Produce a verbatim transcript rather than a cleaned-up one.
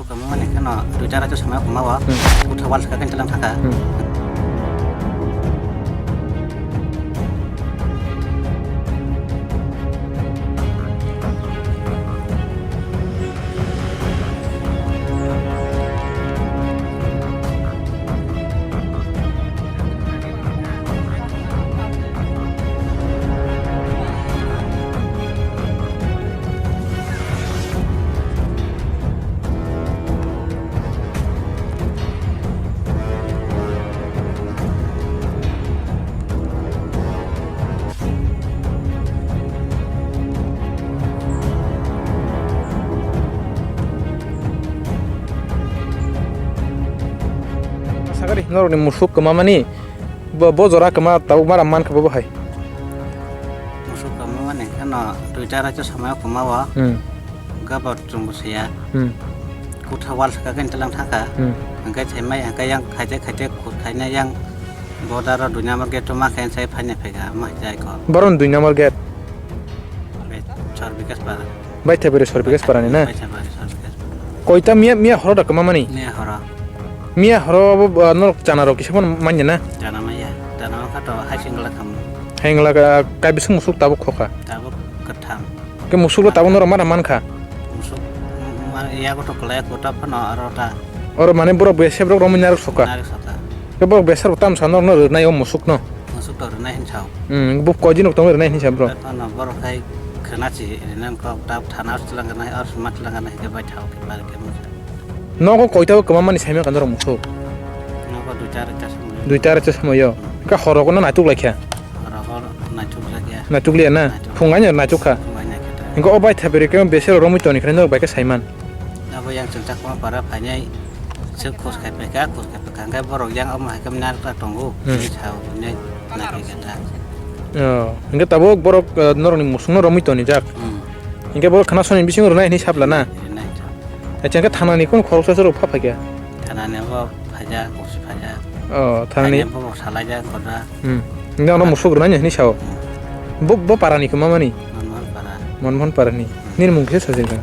Kamo mani kheno duita racho samaya khumao. Hmm. Kutha wal saka kan telang thaka. Hmm. Sakari norokni musuk kwmamani bo, bo jora kwma tabuk mara mankha bo hai. Musuk kwmamani kheno duita racho samaya khumao. Hmm. Gabar chwngbo saya. Hmm. Kutha wal saka kan telang thaka. Hmm. Hingke chaimai hingke yang khaite khaite khur khaina yang border o dui number gate o ma khe sai phaina phega ma jai ko. Boron dui number gate. Be Sor Bikash Para. Bai thebere Sor Bikash Para ni na? Bai thebere Sor Bikash Para. Koita miya, miya horo da kwmamani? Miya horo. Miya horo bo, bo, norok chana rok kisa phano manya na? Chana maya. Chana maya to hai singla kham. Hai singla ka, kai bising musuk tabuk khoka? Tabuk kwtham. Ke musuk lo tabuk norok mara mankha? Musuk, mm, ma, yago to kwlai kwta phano aro ta. Oro mane borok besebrok romwi narwk soka? Narwk soka. Ke borok besar bo tamsa norokno rwnai o musukno? Musuk to rwnai hin sao. Hmm, bo koi din rok tongwi rwnai hin sa bro? Ano borok hai khwna si rwnai kok ta thana o tlang rwnai or suma tlang rwnai ke bai thao ke bar ke musuk. Nogo koita o kwmamani saimang kha norok musuk? Nogo duita rwcha samung. Duita rwcha samung yo. Ka horogo no naituk laikha? Horogo naituk laikha. Naituk liya na? Naituk. Phungai no naituk kha? Phungai naituk kha. Hingke o bai thapiri ke besero romwi toni khe norok bai khe saiman? Abo yang chwngchak ma para phainai se khos khai phaikha, khos khai phaikha, hingke borok yang omo hai khe narwkha tongo, hmm, hinwi sao, hinwi naikhai khe ta. Oh, hingke tabuk borok, eh, norokni musukno romwi tonijak. Hmm. Hingke borok khna soni bisingo rwnai hinwi sapla na? Rwnai. Acha, hingke thanani kunu khoroksa se rok pha phaikha? Thanani bo phaijak, osi phaijak. Oh, thanani. Phainai bo salaijak, koda. Hmm. Hingke ano musuk rwnai hinwi sao? Hmm. Bo, bo parani kwmamani? Manmohan para. Manmohan parani. Hmm. Nini mung khe sajak kha?